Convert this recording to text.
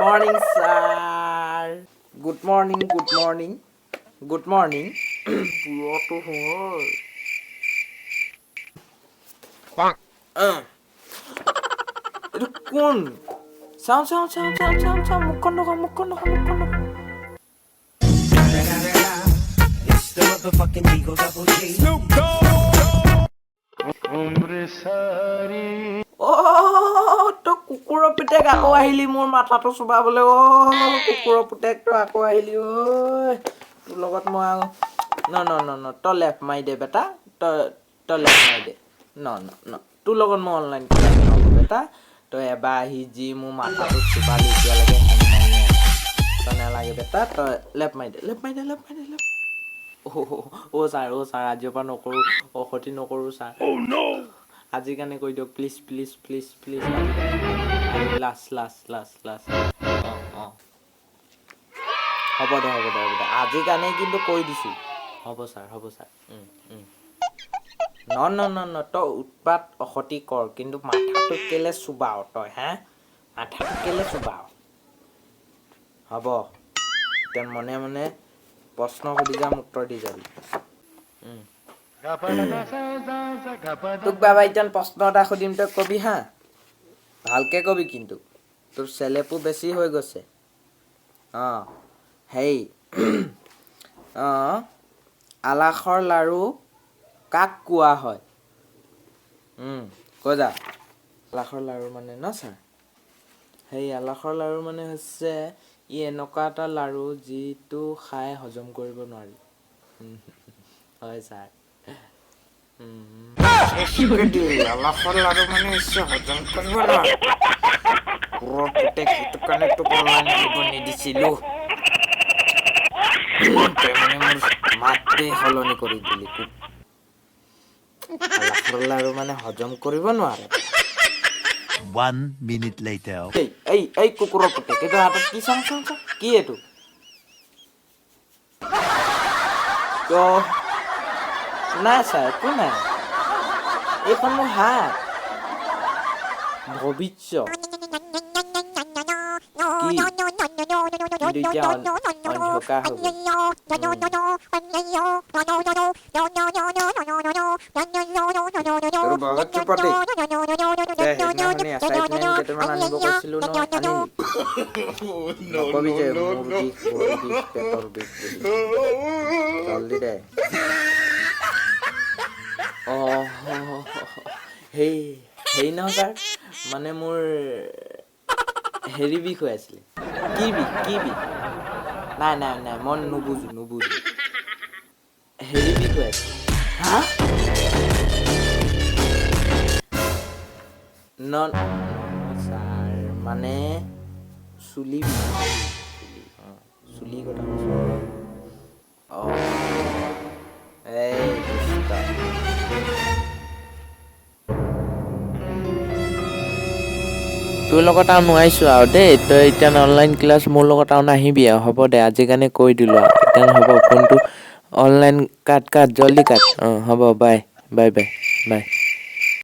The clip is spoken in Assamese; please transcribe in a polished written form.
Morning, sir. Good morning, good morning, good morning. বুঢ়াটো হয়। এইটো কোন? চাওঁ চাওঁ চাওঁ চাওঁ চাওঁ চাওঁ, মুখখন দেখুৱা, মুখখন দেখুৱা, মুখখন দেখুৱা। অ' তই কুকুৰৰ পুতেক আকৌ আহিলি মোৰ মাথাটো চোবাবলৈ। অ' কুকুৰৰ পুতেক, তই আকৌ আহিলি। ঐ, তোৰ লগত মই আৰু ন ন ন ন, তই লেফ মাৰি দে বেটা, তই লেফ মাৰি দে। ন ন ন, তোৰ লগত মই অনলাইন ক্লাছ নকৰোঁ বেটা। তই এবাৰ আহি যি মোৰ মাথাটো চোবালি, এতিয়ালৈকে হেং মাৰিয়ে আছে। তই নালাগে বেটা, তই লেফ মাৰি দে, লেফ মাৰি দে, লেফ মাৰি দে, লেফ। অ' ছাৰ, অ' ছাৰ, আজিৰ পৰা নকৰোঁ, অসতি নকৰোঁ ছাৰ। আজিৰ কাৰণে কৈ দিয়ক, please please please please, last last last last. অঁ অঁ, হ'ব দে, হ'ব দে, হ'ব দে, আজিৰ কাৰণে কিন্তু কৈ দিছোঁ। হ'ব ছাৰ, হ'ব ছাৰ। ন ন ন ন, তই উৎপাত অসতি কৰ, কিন্তু মাথাটো কেলে চোবাৱ তই? হা, মাথাটো কেলে চোবাৱ? হ'ব, এতিয়া মনে মনে প্ৰশ্ন সুধি যাম, উত্তৰ দি যাবি। তোক বাবা এতিয়া প্ৰশ্ন এটা সুধিম, তই কবি হা, ভালকে কবি কিন্তু, তোৰ চেলেপো বেছি হৈ গৈছে। অঁ, হেই, অঁ, আলাসৰ লাৰু কাক কোৱা হয়? কৈ যা। আলাসৰ লাৰু মানে ন ছাৰ, সেই আলাসৰ লাৰু মানে হৈছে ই এনেকুৱা এটা লাৰু যিটো খাই হজম কৰিব নোৱাৰি। হয় ছাৰ। আলাসৰ লাৰু মানে হৈছে হজম কৰিব নোৱাৰি। কুকুৰৰ পুতেক, সেইটো কাৰণে তোক অনলাইন আহিব নিদিছিলো। তই মানে মোৰ মাতটোৱে সলনি কৰি দিলি। আলাসৰ লাৰু মানে হজম কৰিব নোৱাৰে। One minute later. এই এই এই, কুকুৰৰ পুতেক, এইটো হাতত কি? চাওঁ চাওঁ চাওঁ, কি এইটো? তো নাই ছাৰ, একো নাই, এইখন মোৰ হাত। ভৱিষ্য কি কিন্তু এতিয়া অন্ধকাৰ হৈ গ'ল। তোৰ বহুত চুপতি দে। সেইদিনাখনি এছাইনমেণ্ট কেইটামান আনিব কৈছিলো ন, আনিলি? নকবি যে মূৰ বিষ, ভৰি বিষ, পেটৰ বিষ বুলি। জলদি দে। অঁ, সেই হেৰি নহয় ছাৰ, মানে মোৰ হেৰি বিষ হৈ আছিলে। কি বিষ? কি বিষ? নাই নাই নাই, মই নুবুজো নুবুজো। হেৰি বিষ হৈ আছে। হা, ন ছাৰ, মানে চুলি বিষ, চুলি, অঁ, চুলি কথা কৈছোঁ। অঁ, এই দুষ্ট। তোৰ লগত আৰু নোৱাৰিছোঁ আৰু দেই। তই এতিয়া অনলাইন ক্লাছ মোৰ লগত আৰু নাহিবি আৰু। হ'ব দে, আজিৰ কাৰণে কৈ দিলোঁ আৰু। এতিয়া হ'ব, ফোনটো অনলাইন কাট, কাট, জল্দি কাট। অঁ, হ'ব, বাই বাই বাই বাই।